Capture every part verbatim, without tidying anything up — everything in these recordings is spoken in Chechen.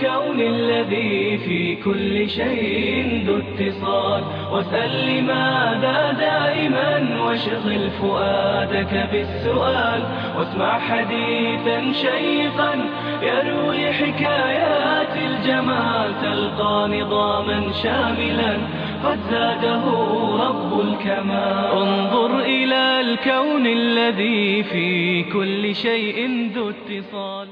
الكون الذي في كل شيء ذو اتصال، واسأل لماذا دائما، واشغل فؤادك بالسؤال، واسمع حديثا شيقا يروي حكايات الجمال، تلقى نظاما شاملا قد زاده رب الكمال. انظر إلى الكون الذي في كل شيء ذو اتصال.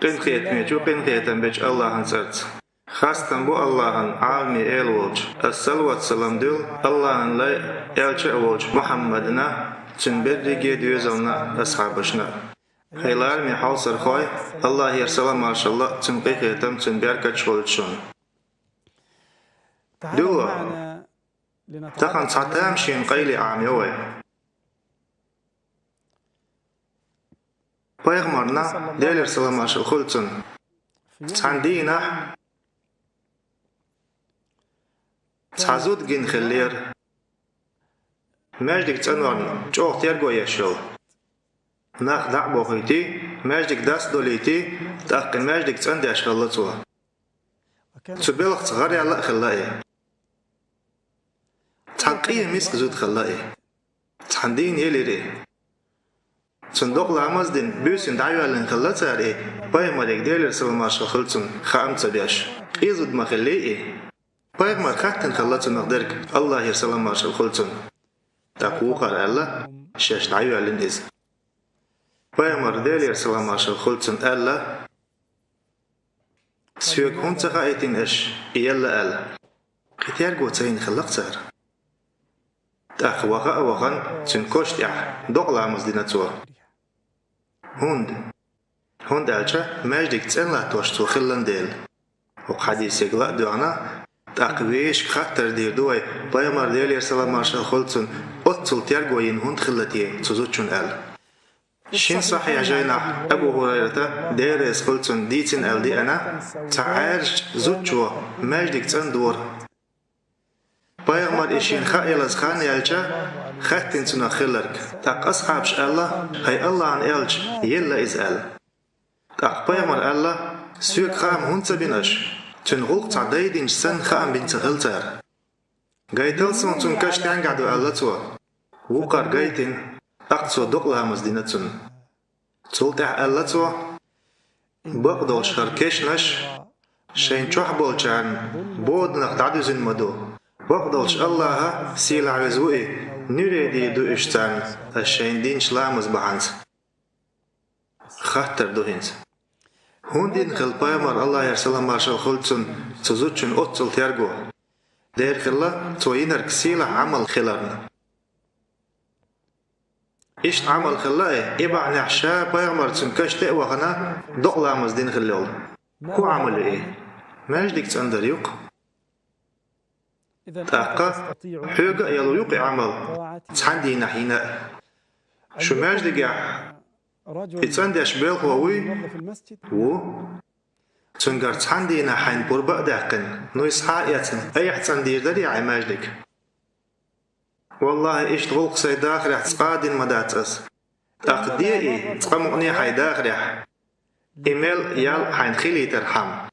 Къинхетамечо къинхетам бечу Аллахьан цӀарца. Хастам бу Аллахьан, Ӏаламийн Эла волчу, ас салават-салам дуьллу Аллахьан лай а, элча а волчу Мухьаммадна, цуьнан берриге а доьзална а, асхьабашна а. ХӀай лараме хьовсархой, Аллахьера салам-маршалла а, цуьнан къинхетам а, цуьнан беркаташ а хуьлда шуна. Дуьлло, тахана цхьа тамашийна къайле Ӏамайо вай. Пайхамарна, Делера салам-маршалла хуьлда цунна, цхьана дийнахь цхьа зуда гина хиллера, маьждиг цӀанорна чӀогӀа терго еш йолу. Нах дӀа а бохуьйтий, маьждиг дас а долуьйтий, тӀаккха и маьждиг цӀандеш хилла цо. Цу белхаца гӀараяьлла а хилла и. Цхьа къен миска зуда хилла и. Цхьана дийнахь елира и. Цунна докъа ламаз а дина, буьйсина дӀайоьллина хилла цара и, пайхамаре, Делера салам-маршалла хуьлда цунна, хаа ца беш. Къен зуда ма хиллий и. Пайхамар хаьттина хилла цунах дерг, Аллахьера салам-маршалла хуьлда цунна. ТӀаккха вукхара аьлла, шаьш дӀайоьллина иза. Пайхамара, Делера салам-маршалла хуьлда цунна, аьлла: «Соьга хӀунда ца хаийтина аша и елла?» – аьлла. Кхин терго ца йина хилла-кх цара. ТӀаккха ваха а вахана, цуьнан коша тӀехь докъа ламаз дина цо. ХӀунда? ХӀунда аьлча маьждиг цӀена латтош цо хилла дела. ХӀокху хьадисега ла а доьгӀна, тӀаккха вешан хаттар дийр ду вай, пайхамар, Делера салам-маршалла хуьлда цунна, оццул терго йина хӀунда хилла те цу зудчунна аьлла. Шина сахьихь жайнахь Абу ХӀурайрата, Дела реза хуьлда цунна, дийцина аьлла деана, цхьа Ӏаьржачу зудчо маьждиг цӀандора. Пайхамар и шена хаа ялаза хан яьлча, хаьттина цунах хилларг. ТӀаккха асхьабаша аьлла: «ХӀай Аллахьан элча, елла иза?» – аьлла. ТӀаккха пайхамар аьлла: «Соьга хаам хӀунда ца бина аша? Цуьнан гӀуллакх цхьа дай динчу санна хаам бина ца хилла цара». «Гайтал суна цуьнан каш стенгахь ду», – аьлла цо. Вукхара гайтина, тӀаккха цо докъа ламаз дина цунна. Цул тӀаьхьа аьлла цо: «Бакъдолуш хӀара кешнаш шайна чохь болчарна боданах дӀадуьзина ма ду. Бакъдолуш Аллахьа, сийлахь веза ву и, нуьре дийр ду уьш царна, аса шайна динчу ламаз бахьанца». Хаттар ду хӀинца: хӀунда йина хилла пайхамар, Аллахьера салам-маршалла хуьлда цунна, цу зудчун оццул терго? Дера хилла цо йинарг сийлахь Ӏамал хиларна. Иштта Ӏамал хилла и, и бахьанехь ша пайхамар цуьнан каш тӀе а вахана, докъа ламаз дина хилла йолу. ХӀун Ӏамал ю и? Маьждиг цӀандар ю-кх. ТӀаккха хьоьга а яло ю-кх и Ӏамал, цхьана дийнахь йина а. Шу маьждигехь и цӀандеш белхо вуй? Ву. Цуьнгара цхьана дийнахь хьайна пурба а даьккхина, нуьйс схьа а эцна, айхьа цӀандийр дарий хьайн маьждиг? Валлахьи, иштта гӀуллакх сайн дахарехь цкъа а дина ма дац ас. ТӀаккха де и цкъа мукъане хьайн дахарехь, и мел ял хьайна хилийтархьама.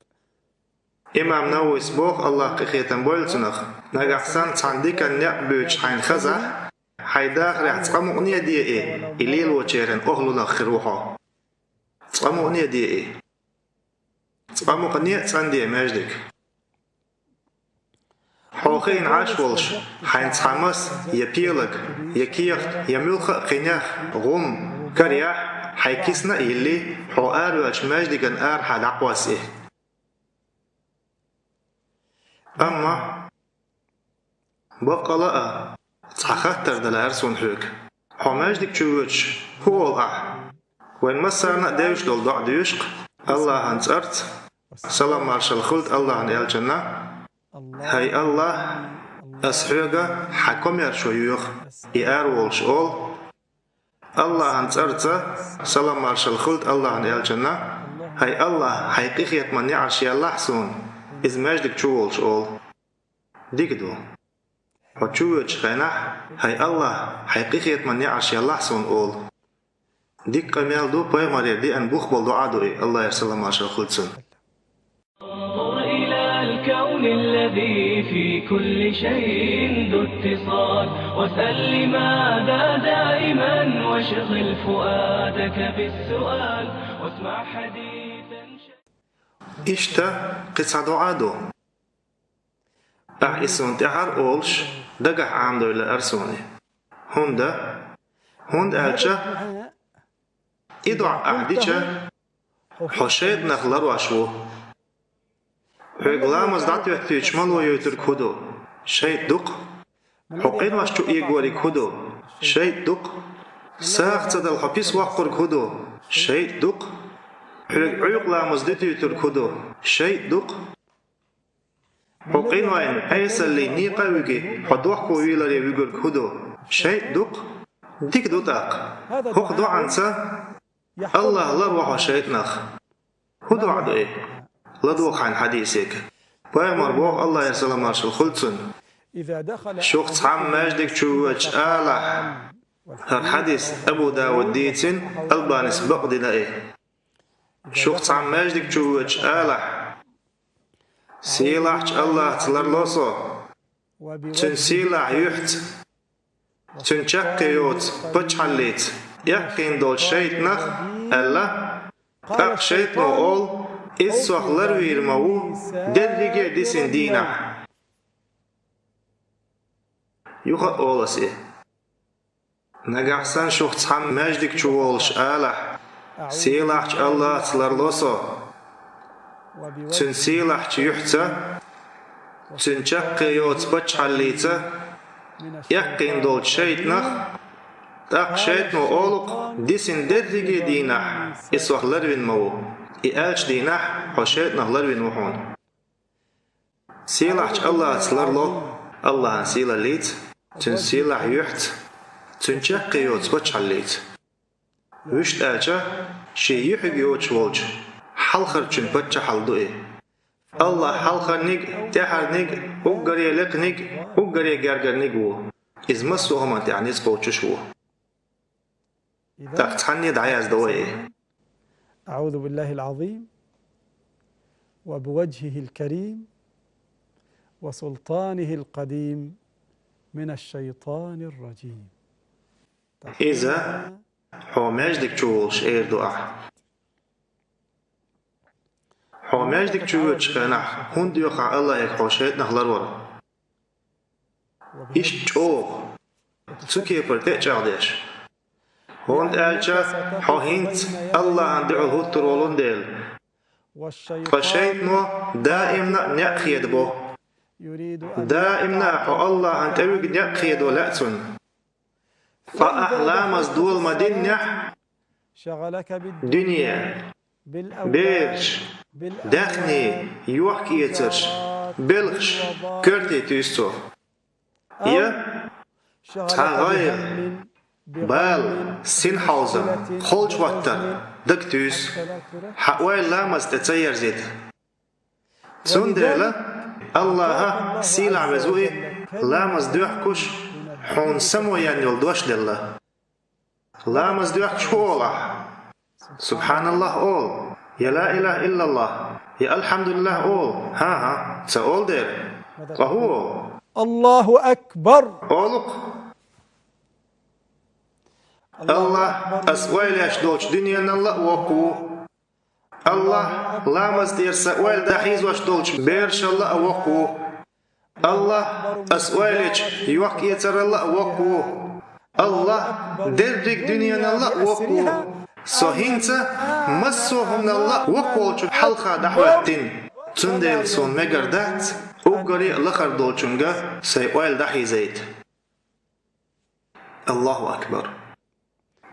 Имам Нававис боху, Аллахь къинхетам бойла цунах, нагахь санна цхьана диканна некъ буьйцуш хьайна хазахь, хьайн дахарехь цкъа мукъане а де и, и лелочеран охӀлунах хир ву хьо. Цкъа мукъане а де и. Цкъа мукъане а цӀанде маьждиг. Хьо хиъна Ӏаш волуш, хьайн цхьа мас, я пелаг, я кехат, я муьлхха а кхинех, гӀум, карехь, хьайн кисана а йиллий, хьо араваьллачу маьждиган арахьа дӀакхосса и. Амма баккъала а цхьа хаттар дан лаьара суна хьоьга. Хьо маьждиг чу воьдуш, хӀун олу ахь? Вайн массарна а девзаш долу доӀа доьшу-кх, Аллахьан цӀарца, салам-маршалла хуьлда Аллахьан элчанна: «ХӀай Аллахь, ас хьоьга хьан комаьршо йоьху», и араволуш олу. Аллахьан цӀарца, салам-маршалла хуьлда Аллахьан элчанна: «ХӀай Аллахь, хьайн къинхетаман неӀарш яллахь суна», иза маьждиг чу волуш олу. Дика ду. Хьо чу воьдучу хенахь: «ХӀай Аллахь, хьайн къинхетаман неӀарш яллахь суна», олу. Дика къамел ду, пайхамарера деана бух болу доӀа ду и, Аллахьера салам-маршалла хуьлда цунна. الذي في كل شيء ذو اتصال، واسأل لماذا دائما، واشغل فؤادك بالسؤال، واسمع حديثا. Иштта кхин цхьа дуӀа ду. Ахь и суна тӀаьхьара олуш, дагахь Ӏамадойла ара суна. ХӀунда? ХӀунда аьлча, и дуӀа ахь дича, хьо шайтӀанах ларвеш ву. Хьоьга ламаз дӀатоьттуьйтуш мало йойтург хӀун ду? ШайтӀа ду-кх. Хьо къинош чу эгориг хӀун ду? ШайтӀа ду-кх. СагӀа ца дала хьо пис воккхург хӀун ду? ШайтӀа ду-кх. Хьоьга Ӏуьйкъа ламаз дӀатоьттуьйтург хӀун ду? ШайтӀа ду-кх. Хьо къинойн, Ӏесаллин некъа а виги, хьо дохко вийларе вуьгург хӀун ду? ШайтӀа ду-кх. Дика ду тӀаккха. ХӀокху дуӀанца АллахӀ ларво хьо шайтӀанах. ХӀун дуӀа ду и? ЛадогӀа хьайна хьадисега. Пайхамара боху, АллахӀера салам-маршалла хуьлда цунна: «Шух цхьамма маьждиг чу воьдуш алахь». ХӀара хьадис Абу Давуда дийцина, Албанис бакъдина и. «Шух цхьамма маьждиг чу воьдуш алахь: „Сийлахьчу АллахӀца ларло со, Цуьнан сийлахь юьхьца, Цуьнан чаккхе йоцу паччахьаллица, эккхийна долчу шайтӀанах“, аьлла. ТӀаккха шайтӀано олу: «Иза сох ларвийр ма ву дерриге а дисина дийнахь». Юха а олу аса и. Нагахь санна шух цхьамма маьждиг чу волуш алахь: «Сийлахьчу АллахӀца ларло со, Цуьнан сийлахьчу юьхьца, Цуьнан чаккхе йоцу паччахьаллица, эккхийна долчу шайтӀанах», тӀаккха шайтӀано олу-кх: «Дисина дерриге а дийнахь, и сох ларвина ма ву. И аьллачу дийнахь хьо шайтӀанах ларвина ву хьуна». Сийлахьчу АллахӀца ларло, АллахӀан сийлаллица, Цуьнан сийлахь юьхьца, Цуьнан чаккхе йоцу паччахьаллица. Вуьшта аьлча, шен юьхьиг йоцуш волчу хьалхарчун паччахьалла ду и. АллахӀ хьалхарниг, тӀаьхьарниг, уггаре лекханиг, уггаре гергарниг ву. Иза массо а хӀуманна тӀехь ницкъ кхочуш ву. ТӀаккха цхьанне дӀаяздан вай и. أعوذ بالله العظيم وبوجهه الكريم وسلطانه القديم من الشيطان الرجيم. Иза хьо маьждиг чу волуш эр ду ахь. Хьо маьждиг чу воьдучу хенахь, хӀунда доьху ахь АллахӀе хьо шайтӀанах ларвар? Иштта чӀогӀа, цу кепара тӀе а чӀагӀдеш. ХӀунда аьлча хьо хӀинца АллахӀан дуьхьал хӀуттур волун дела. Ткъа шайтӀано даимна а некъ хедабо. Даимна а хьо АллахӀан тӀе вуьгу некъ хедо лаьа цунна. Ткъа ахь ламаз дола ма-диннехь, дуьне, бераш, даьхни, йохка-эцарш, белхаш коьрте туьйсу цо. Я цхьа гӀайгӀа, бала, синхьовзам, холчухӀоттар дага туьйсу, хьан ойла ламаз тӀе ца ерзийта. Цундела АллахӀ сийлахь веза ву и, ламаз доьхкуш, хьуна само ян йолу дош делла. Ламаз доьхкуш хӀун олу ахь? СубхьаналлахӀ олу, я ла илахӀа иллаллахӀ, я алхьамдулиллахӀ олу. ХӀан-хӀа, ца олу дера. Ткъа хӀун олу? Аллаху акбар! Олу-кх. АллахӀ ас ойла еш долчу дуьненал а воккха ву. АллахӀ ламаз тӀера сан ойла дӀахьийзош долчу берашал а воккха ву. АллахӀ ас ойла ечу йохка-эцарал а воккха ву. АллахӀ дерриг дуьненал а воккха ву. Со хӀинца массо а хӀуманал а воккха волчу хьалха дӀахӀоьттина. Цундела суна мегар дац уггаре а лахара долчуьнга сайн ойла дӀахьийзайта. Аллаху акбар!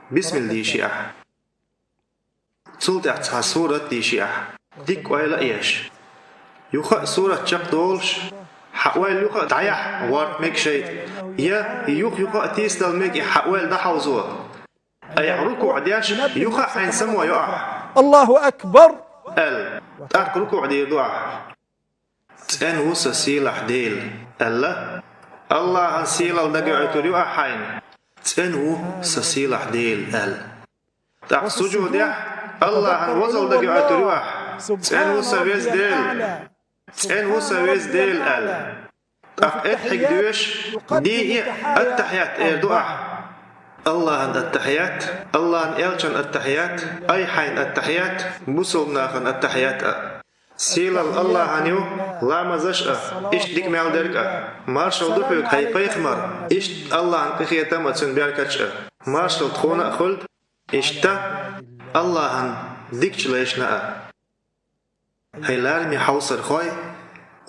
Бисмилла дийши ахь. Цул тӀаьхьа цхьа сурат дийши ахь, дикка ойла а еш. Юха а сурат чекхдолуш, хьан ойла юха а дӀаяхьа гӀорта мега шайтӀа, я юха-юха а тийсадала мега и хьан ойла дӀахьовзо. Айхьа рукуӀ деш, юха а хьайна само йо ахь. Аллаху акбар! Аьлла, тӀаккха рукуӀ дийр ду ахь. «ЦӀена ву сан сийлахь Дела», – аьлла. «АллахӀан сийлалла дагайоуьйтур ю ахь хьайна. ЦӀена ву сан сийлахь Дела», – аьлла. ТӀаккха сужудехь: «АллахӀан возалла дагайоуьйтур ю ахь. ЦӀена ву сан веза Дела». «ЦӀена ву сан Веза Дела», аьлла. ТӀаккха аттахьият доьшуш, дийне а аттахьият эр ду ахь. Аллахьан аттахьият, Аллахьан элчан аттахьият, ай хьайна аттахьият, бусалба нахана аттахьият а. Сийлалла Аллахьан ю ламазаш а, иштта дика мел дерг а. Маршалла ду хьоьга, хӀай пайхамар, иштта Аллахьан къинхетам а, цуьнан беркаташ а. Маршалла тхуна а хуьлда, иштта Аллахьан дикачу лайшна а. ХӀай лараме хьовсархой,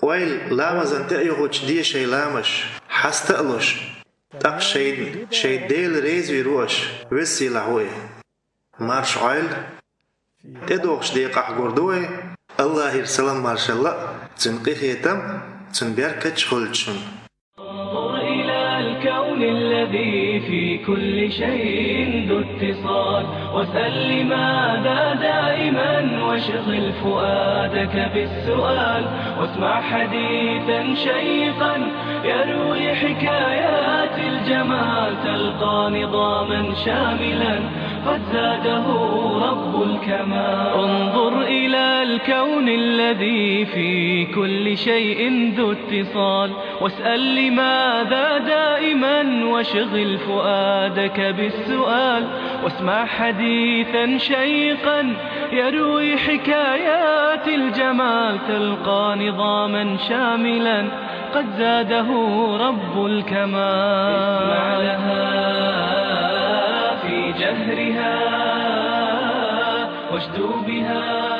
ойла ламазан тӀе а юхучу де шайн ламазаш, хьаста а луш, тӀаккха шайн, шайн Дела реза вийр ву аша, веза-сийлахь ву И. Марша Ӏойла, тӀедогӀучу декъахь гур ду вай, Аллахьера салам-маршалла а, Цуьнан къинхетам а, Цуьнан беркаташ а хуьлда шуна. انظر إلى الكون الذي في كل شيء ذو اتصال، واسأل لماذا دائما، واشغل فؤادك بالسؤال، واسمع حديثا شيقا يروي حكايات الجمال، تلقى نظاما شاملا قد زاده رب الكمال. انظر إلى الكون الذي في كل شيء ذو اتصال، واسأل لماذا دائما، واشغل فؤادك بالسؤال، واسمع حديثا شيقا يروي حكايات الجمال، تلقى نظاما شاملا قد زاده رب الكمال. اسمع لها في جهرها واشدو بها